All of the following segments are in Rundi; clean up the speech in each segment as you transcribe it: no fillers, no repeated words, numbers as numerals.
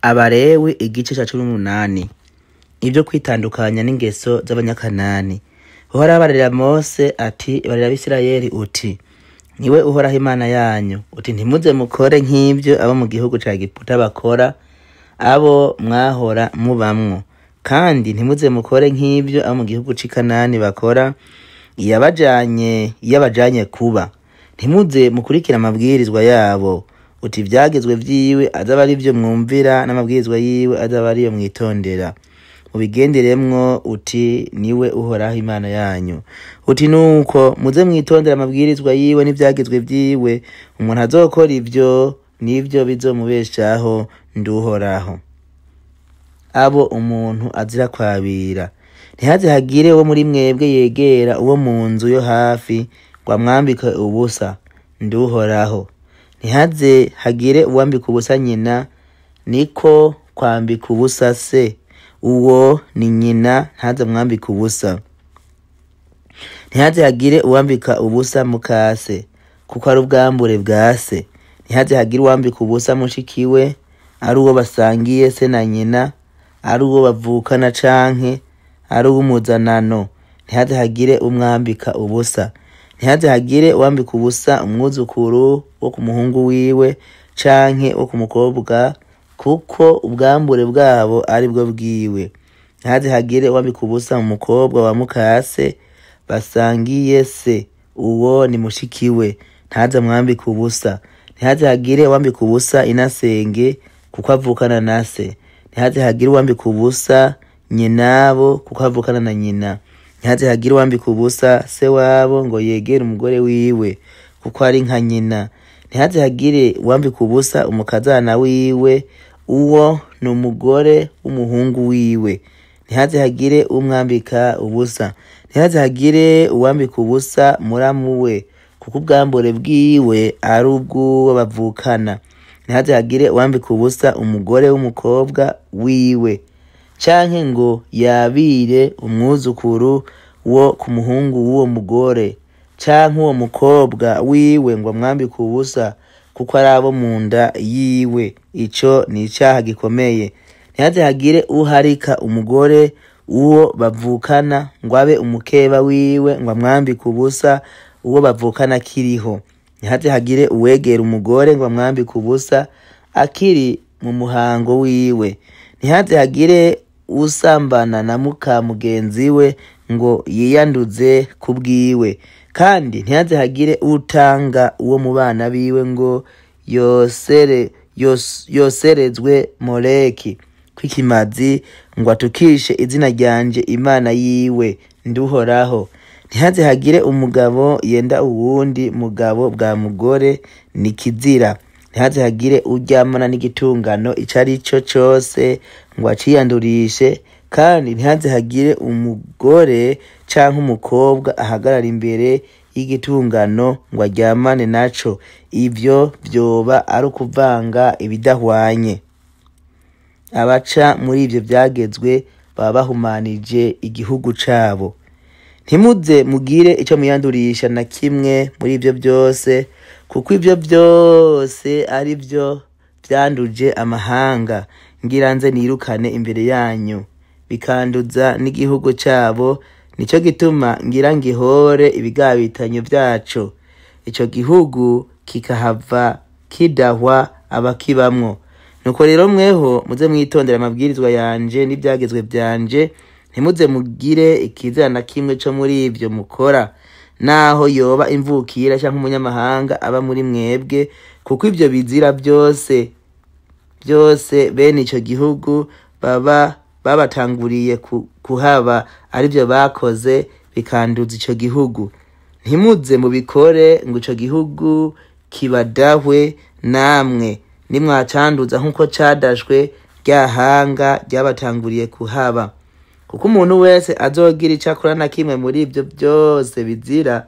Abalewi igice ca 18. Ivyo kwitandukanya n'ingeso z'abanyakanani. Uhoraho abarira Mose ati: barira Abisirayeli uti: niwe Uhoraho Imana yanyu, uti: ntimuze mukore nk'ivyo abo mu gihugu ca Egiputa bakora, abo mwahora mubamwo, kandi ntimuze mukore nk'ivyo abo mu gihugu c'i Kanani bakora, iyabajanye kuba. Ntimuze mukurikire amabwirizwa yabo, uti: ivyagezwe vyiwe azoba arivyo mwumvira, n'amabwirizwa yiwe azoba ariyo mwitondera, mubigenderemwo, uti: niwe Uhoraho Imana yanyu. Uti: nuko muze mwitondera amabwirizwa yiwe n'ivyagezwe vyiwe, umuntu azokora ivyo nivyo bizomubeshaho, nduhoraho. Abo umuntu azira kwabira. Ntihaze hagire uwo muri mwebwe yegera uwo mu nzu yo hafi ngo amwambike ubusa, nduhoraho. Ntihaze hagire uwambika ubusa nyina, niko kwambika ubusa se, uwo ni nyina, ntaze amwambike ubusa. Ntihaze hagire uwambika ubusa mukase, kuko ari ubwambure bwa se. Ntihaze hagire uwambika ubusa mushikiwe, ari uwo basangiye se na nyina, ari uwo bavukana canke ari uw'umuzanano. Ntihaze hagire umwambika ubusa. Ntihaze hagire uwambika ubusa umwuzukuru wo ku muhungu wiwe canke wo ku mukobwa, kuko ubwambure bwabo ari bwo bwiwe. Ntihaze hagire uwambika ubusa umukobwa wa mukase basangiye se, uwo ni mushikiwe, ntaze amwambike ubusa. Ntihaze hagire uwambika ubusa inasenge, kuko avukana na se. Ntihaze hagire uwambika ubusa nyinabo, kuko avukana na nyina. Ntihaze hagire uwambika ubusa se wabo ngo yegere umugore wiwe, kuko ari nka nyina. Ntihaze hagire uwambika ubusa umukazana wiwe, uwo ni umugore w'umuhungu wiwe. Ntihaze hagire umwambika ubusa. Ntihaze hagire uwambika ubusa muramu we, kuko ubwambure bwiwe ari ubw'uwo bavukana. Ntihaze hagire uwambika ubusa umugore w'umukobwa wiwe, canke ngo yabire umwuzukuru wo ku muhungu w'uwo mugore, canke uwo mukobwa wiwe ngo amwambike ubusa, kuko ari abo mu nda yiwe. Ico ni icaha gikomeye. Ntihaze hagire uharika umugore uwo bavukana ngo abe umukeba wiwe, ngo amwambike ubusa uwo bavukana akiriho. Ntihaze hagire uwegera umugore ngo amwambike ubusa akiri mu muhango wiwe. Ntihaze hagire usambana na muka mugenzi we ngo yiyanduze kubwiwe, kandi ntihaze hagire utanga uwo mu bana biwe ngo yoserezwe Moleki kw'ikimazi, ngo atukishe izina ryanje Imana yiwe, nduhoraho. Ntihaze hagire umugabo yenda uwundi mugabo bwa mugore, ni kizira. Ntihaze hagire uryamana n'igitungano ico ari co cose ngo aciyandurishe, kandi ntihaze hagire umugore canke umukobwa ahagarara imbere y'igitungano ngo aryamane naco. Ivyo vyoba ari ukuvanga ibidahwanye. Abaca muri ivyo vyagezwe baba bahumanije igihugu cabo. Ntimuze mugire ico mwiyandurisha na kimwe muri ivyo vyose, kuko ivyo vyose ari vyo vyanduje amahanga, ngira nze nirukane imbere yanyu, bikanduza n'igihugu cabo. Nico gituma ngira ngihore ibigabitanyo vyaco, ico gihugu kikahava kidahwa abakibamwo. Nuko rero mweho muze mwitondera amabwirizwa yanje n'ivyagezwe vyanje, ntimuze mugire ikizira na kimwe co muri ivyo mukora, naho yoba imvukira canke umunyamahanga aba muri mwebwe, kuko ivyo bizira vyose vyose bene ico gihugu baba babatanguriye kuhaba, arivyo bakoze bikanduza ico gihugu. Ntimuze mubikore ngo ico gihugu kibadahwe namwe, nimwacanduza nk'uko cadashwe rya hanga ryabatanguriye kuhaba. Kuko umuntu wese azogira ico akora na kimwe muri ivyo vyose bizira,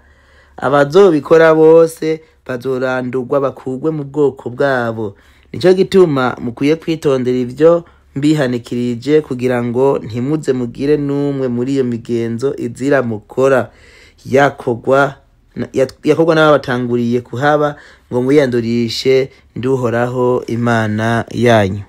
abazobikora bose bazorandurwa bakurwe mu bwoko bwabo. Nico gituma mukwiye kwitondera ivyo mbihanikirije, kugira ngo ntimuze mugire n'umwe muri iyo migenzo izira mukora yakorwa n'ababatanguriye kuhaba, ngo mwiyandurishe, nduhoraho Imana yanyu.